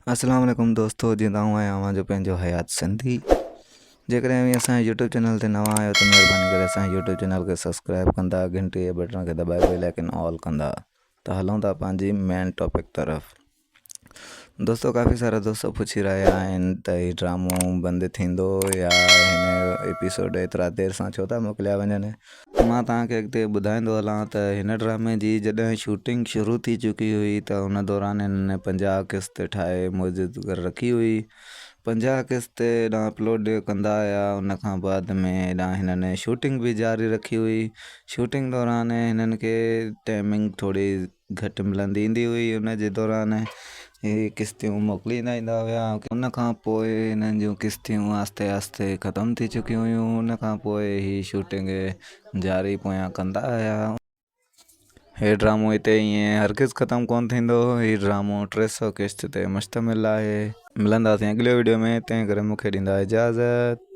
اسلام عليڪم دوستو جيئن ته آئون آهيان اوهان جو پنهنجو حيات سنڌي جيڪڏهن اوهين اسان جي يوٽيوب چينل تي نوان آهيو ته مهرباني ڪري اسان جي يوٽيوب چينل کي سبسڪرائب ڪندا گهنٽي جي بٽڻ کي دٻائي بيل آئيڪن آل ڪندا ته هلون ٿا پنهنجي مين ٽاپڪ طرف دوستو ڪافي سارا دوست پڇي رهيا آهن ته هي ڊرامو بند ٿيندو يا هن ايپيسوڊ ايترا دير سان ڇو ٿا موڪليا وڃن مان توهان کي اڳتي ٻڌائيندو هلان ته هن ڊرامي جي جڏهن شوٽنگ شروع ٿي چڪي هئي ته ان دوران هنن 50 قسط ٺاهي موجود ڪري رکي هئي. 50 قسط هيڏانهن اپلوڊ ڪندا آيا ان کان بعد ۾ هيڏانهن هنن شوٽنگ به جاري رکي هئي. شوٽنگ دوران هنن کي ٽائمنگ ٿوري گهٽ ملندي ايندي هئي ان جي دوران هي قسطيون موڪليندا ايندا هيا ان کان پوء هنن جون قسطيون آهستي آهستي ختم ٿي چڪيون هيون ان کان پوء هي شوٽنگ جاري پويان ڪندا هيا. هي ڊرامو هتي ائين هرگز ختم ڪونه ٿيندو هي ڊرامو 300 قسط تي مشتمل آهي. ملنداسين اڳلي وڊيو ۾ تنهن ڪري مون کي ڏيندا اجازت.